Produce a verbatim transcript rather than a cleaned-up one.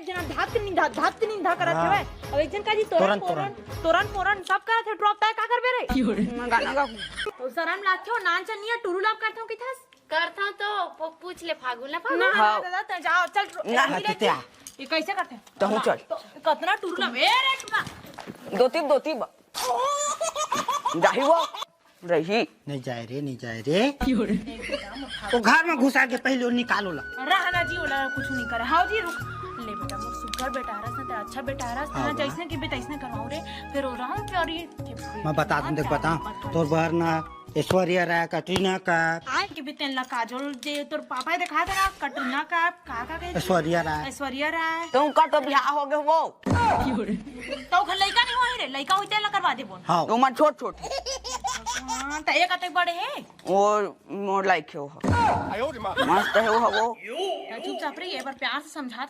एक जना धात के निंदा, धात के निंदा करत हाँ। हवय। अब एक जन का जी तोरन, तोरन, तोरन। तोरन, तोरन, सब करत हे, ड्रॉप ताय का करबे रे? गाना गा। तो शरम लागथे हो, नान चनिया टुरू लव करथे हो किथस? करथा तो पू-, पूछ ले फागुन ना फागुन। ना, हाँ। ना, दादा, तैं जाओ, चल, रो-, ना। ये हाँ, ले, ते आ। ये कैसे करथे? तहूँ चल। तो कतना टुरू लव, ए रे, टुरा। दोती, दोती बा। जाही वो। रही। नहीं जाए रे, नहीं जाए रे। वो घर में घुसा के पहले वो निकालो ला। रहा ना जी, ओला कुछ नहीं करे। हाओ जी, रुक। ले बेटा, मोर सुग्घर बेटा हरस ना, ते अच्छा बेटा हरस ना, हाँ, जैसने के बेटा, ऐसने करवाओ रे। फिर वो राम प्यारी। मैं बता दूं, देख, बता। तोर बर ना ऐश्वर्या राय, कटरीना कैफ। आए के भी तेन ला काजोल, जे तोर पापा ही दिखा दे ना, कटरीना कैफ, का, का के? ऐश्वर्या राय। ऐश्वर्या राय। तुमका तो ब्याह हो गए वो। तो ओखर लइका नहीं होही रे, लइका होही तेन ला करवा देबो। हाँ। उमर छोट छोट। हाँ, त एक अतेक बड़े हे। वो मोर लायक हे वो। मस्त हे वो, वो। त चुपचाप रही, एक बार प्यार से समझात हूँ,